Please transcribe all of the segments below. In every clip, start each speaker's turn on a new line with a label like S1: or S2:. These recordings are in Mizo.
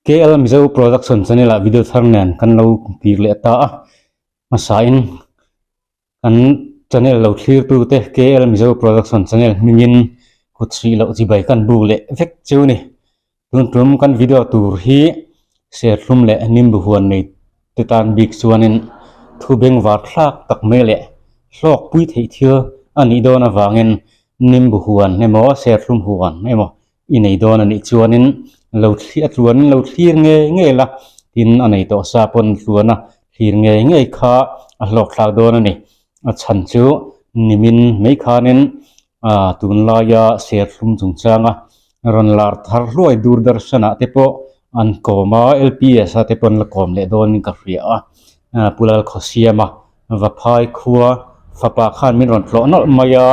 S1: KL Mizo Production channel ah video thar nen kan lo kir leh ta a, hmasain kan channel lo thlir tute KL Mizo Production channel hmingin kut hrih loh chibai kan buk leh vek chu ni. Tun tum kan video tur hi serthlum leh nimbu huan nei te tan bik chuanin thu bengvar thlak tak mai leh hlawk pui theih thil a nih dawn avangin nimbu huan emaw serthlum huan emaw i nei dawn a nih chuanin lo thli a tluanin lo thlir ngei ngei la tin a nei tawh sa pawn tluana thlir ngei ngei kha a hlawk thlak dawn a ni. A chhan chu nimin mai khanin ah tunlaia serthlum chungchanga rawn lar thar hluai Doordarshan ah te pawh an kawm a L P S a te pawh an la kawm leh dawnin ka hria a Pu Lalkhawsiama Vaphai khua fapa khan min rawn tlawh nawlh mai a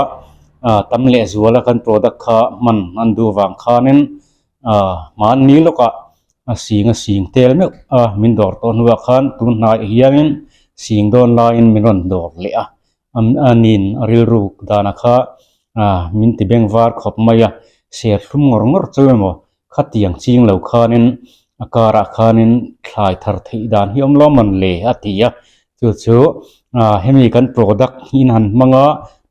S1: ah tam leh zuala kan product kha hman an duh vang khanin ah mahni lawkah a sing a sing tel meuh a min dawr tawh hnuah khan tun hnaiah hianin sing dawn laiin min rawn dawr leh a a nin a rilru dana kha ah min ti beng var khawp mai a serthlum ngawr ngawr chu emaw khatiang ching lo khanin a karah khanin thlai thar theih dan hi awm lo man le a ti a chu chu ah hemi kan product hi in han hmang a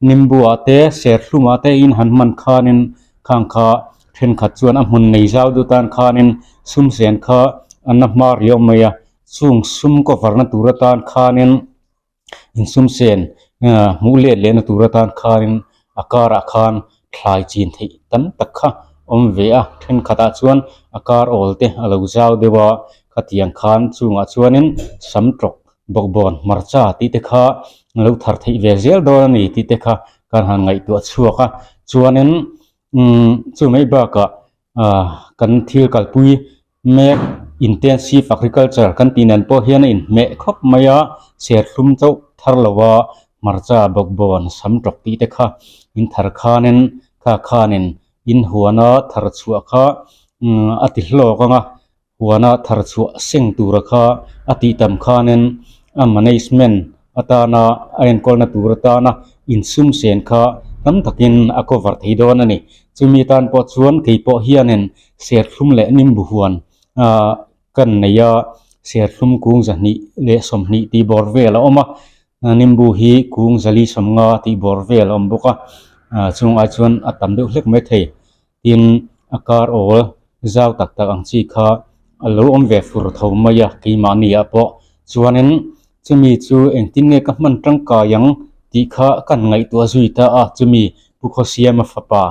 S1: nimbu ah te serthlum ah te in han hman khanin khang kha thenkhat chuan a hmun nei zau duh tan khanin sum sen kha an la hma riau mai a chung sum cover na tur atan khanin. Insum sen hmuh let lehna tur atan khanin a karah khan thlai chin theih tam tak kha awm ve a thenkhatah chuan a kar awl te a lo zau deuh a khatiang khan chungah chuanin sam tawk bawkbawn hmarcha tih te kha lo thar theih ve zel dawn a ni tih te kha kan han ngaihtuah chhuak a chuanin umm chu mai bakah ah kan thil kalpui Mek Intensive Agriculture kan tih nen pawh hian a inhmeh khawp mai a, serthlum chauh thar lova hmarcha bawkbawn sam tawk tih te kha in thar khanin kha khanin in huana thar chhuah kha a ti hlawk ang a, huana thar chhuah seng tura kha a tih tam khanin a management atana a enkawlna tur atana insum sen kha tam takin a cover thei dawn a ni. Chumi tan pawh chuan kei pawh hianin Serthlum leh nimbu huan ah kan nei a, serthlum kung zahnih leh sawmhnih tih bawr vel a awm a, nimbu hi kung zali sawmnga tih bawr vel a awm bawk a, ah chung ai chuan a tam deuh hlek mai thei. Tin, a kar awl zau tak tak ang chi kha a lo awm ve fur tho mai a keimahni ah pawh chuanin chumi chu engtin nge ka hman tangkai ang tih kha kan ngaihtuah zui ta a, chumi Pu Khawsiama fapa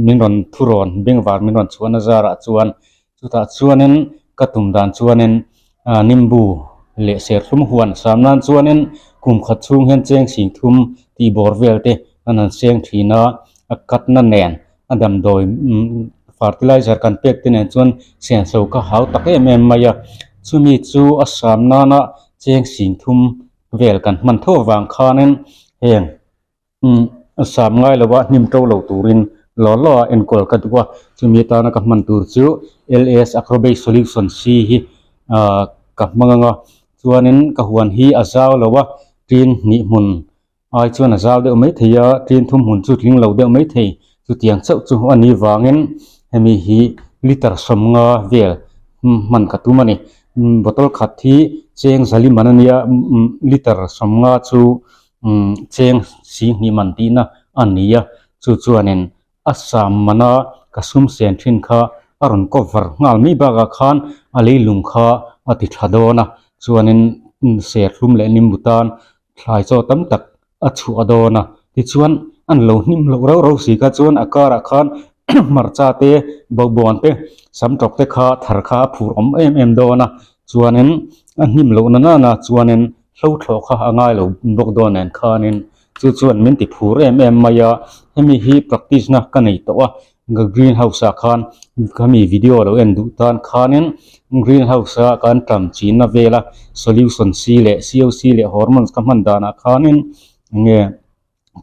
S1: min rawn thurawn bengvar min rawn chhuahna zarah chuan chutah chuanin ka tum dan chuanin nimbu leh serthlum huan sam nan chuanin kum khat chhung hian cheng sing thum tih bawr vel te an han seng thin a a katna nen a damdawi fertilizer kan pek te nen chuan senso kha hau tak em em mai a chumi chu a sam nana cheng sing thum vel kan hman tho avang khanin heng. Umm a sam ngai lo a hnim to lo turin law law a enkawl ka duh a chumi atana ka hman tur chu L S Acrobase Solution C hi ahh ka hmang ang a chuanin ka huan hi a zau lo a tin hnih hmun ai chuan a zau deuh mai thei a tin thum hmun chu tling lo deuh mai thei chutiang chauh chu a nih vangin hemi hi liter sawmnga vel hman ka tum a ni bottle khat hi cheng zali man a nia liter sawmnga chu. Umm cheng si hnih man tihna a ni a, chu chuanin a sam mana ka sum sen thin kha a rawn cover nghal mai bakah khan a leilung kha a ti tha dawn a, chuanin serthlum leh nimbu tan thlai chaw tam tak a chhuah dawn a, tichuan an lo hnim loh rauh rauh si kha chuan a karah khan hmarcha te bawkbawn te sam tawk te kha thar kha a phur awm em em dawn a, chuanin a hnim loh na nana chuanin. Hlo thlawh kha a ngai lo bawk dawn nen khanin chu chuan min ti phur em em mai a, hemi hi practice na ka nei tawh a, green house ah khan khami video lo en duh tan khanin green house a kan tam chinna vela solution C leh C O C leh hormones ka hman danah khanin enge.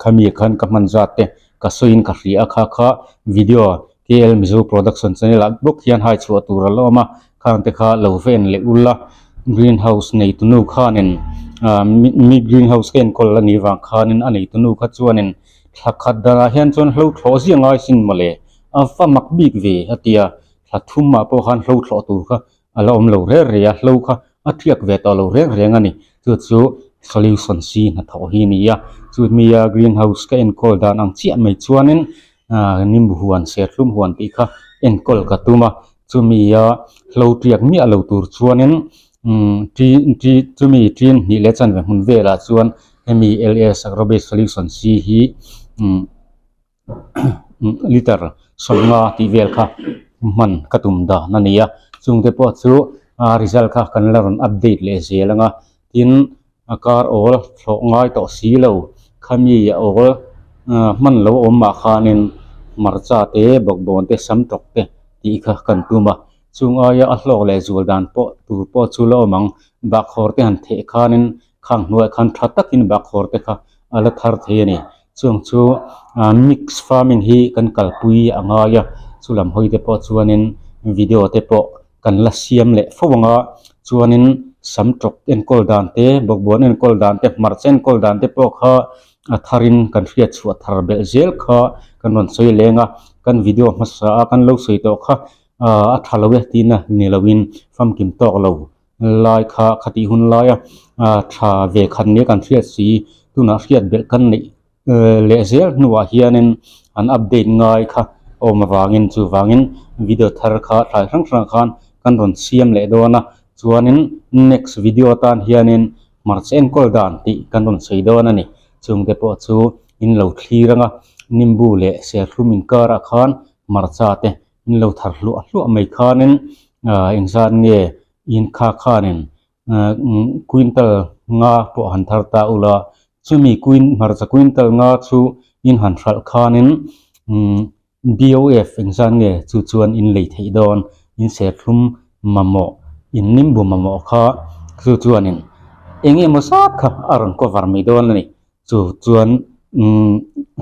S1: Khami khan ka hman zat te ka sawiin ka hria a kha kha video K L Mizo Production channel ah bawk hian hai chhuah tur a la awm a khang te kha lo va en leh ul a green house neitu nu khanin ah mi green house ka enkawl a nih vang khanin a neitu nu kha chuanin thla khat danah hian chuan hlo thlawh ziah ngai sin mawle a va mak bik ve a ti a. Thla thum ah pawh khan hlo thlawh tur kha a la awm lo reng reng a, hlo kha a thiak ve tawh lo reng reng a ni. Chu chu solution si hnathawh hi a ni a, chumi a green house ka enkawl dan ang chiah mai chuanin ah nimbu huan serthlum huan tih kha enkawl ka tum a, chumi a hlo tiak miah lo tur chuanin umm chi chi chumi chin hnih leh chanve hmun velah chuan hemi L_S agrobase solution si hi umm. liter sawmnga tih vel kha hman ka tum dan a ni a chungte pawh chu a result kha kan la rawn update leh zel ang a tin a kar awl thlawh ngai tawh si lo khami a awl hman lo awm mah khanin hmarcha te bawkbawn te sam tawk te tih kha kan tum a chung aia a hlawk leh zual dan pawh tur pawh chu la awm ang bahkhawr te han theh khanin khang hnuaiah khan tha takin bahkhawr te kha a la thar thei a ni. Chuang chu mix farming hi kan kalpui a ngai a, chu lam hawi te pawh chuanin video te pawh kan la siam leh fo ang a, chuanin sam tawk enkawl dan te, bawkbawn enkawl dan te, hmarcha enkawl dan te pawh kha a tharin kan hriat chhuah thar belh zel kha kan rawn sawi leng a, kan video hmasa a kan lo sawi tawh kha a tha lo e tihna ni loin famkim tawk lo. Lai kha khatih hun laia tha ve khat nia kan hriat si tunah hriat belh kan neih leh zel hnuah hianin an update ngai kha a awm avangin chuvangin video thar kha thlai hrang hrangah khan kan rawn siam leh dawn a chuanin next video atan hianin hmarcha enkawl dan tih kan rawn sawi dawn a ni chungte pawh chu in lo thlir anga nimbu leh serthlum inkarah khan hmarcha te in lo thar hluah hluah mai khanin ah engzat nge in kha khanin ah quintal nga pawh han thar ta ula chumi quin hmarcha quintal nga chu in han hralh khanin umm B_O_F engzat nge chu chuan in lei theih dawn in serthlum mamawh in nimbu mamawh kha chu chuanin eng emaw zat kha a rawn cover mai dawn a ni. Chu chuan umm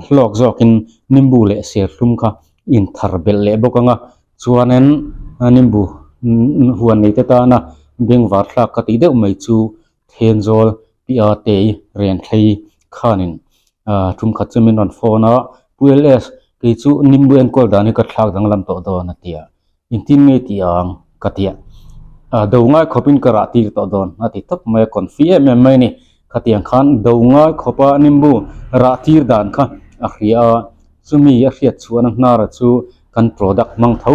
S1: hlawk zawkin nimbu leh serthlum kha inthar belh leh bawk ang a, chuanin nimbu huan neite tana bengvar thlak ka tih deuh mai chu Thenzawl Pi A Tei Renthlei khanin ah tumkhat chu min rawn phone a, Pu LS kei chu nimbu enkawl dan hi ka thlak danglam tawh dawn a ti a. Engtin nge tih ang ka ti a, do ngai khawpin ka rah tir tawh dawn a ti tawp mai a, confi em em mai a ni. Khatiang khan do ngai khawpa nimbu rah tir dan kha a hria a, chumi a hriat chhuahna hnara chu kan product hmang tho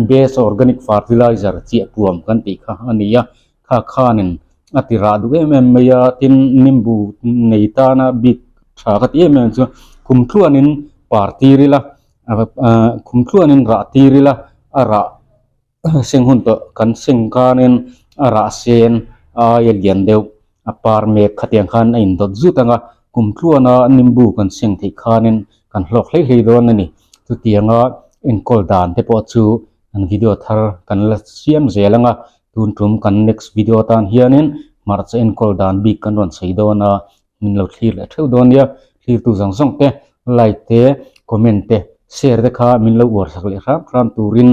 S1: best organic fertilizer chiah puam kan tih kha a ni a, kha khanin a ti rah duh em em mai a, tin nimbu nei tana bik tha ka ti em em chu kum tluanin par tir ila. Khum tluanin rah tir ila a rah seng hun tawh kan seng khanin a rah sen aia lian deuh a par mek khatiang khan a indawt zut ang a kum tluana nimbu kan seng theih khanin kan hlawk hlei hlei dawn a ni chutianga enkawl dan te pawh chu kan video thar kan la siam zel ang a tun tum kan next video atan hianin hmarcha enkawl dan bik kan rawn sawi dawn a. Min lo thlir leh theuh dawn nia, thlirtu zawng zawng te like te comment te share te kha min lo uar sak leh hram hram turin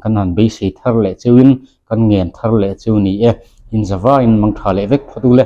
S1: kan han beisei thar leh cheuhin kan ngen thar leh cheu ni e, inzavaiin mangtha leh vek phawt u le.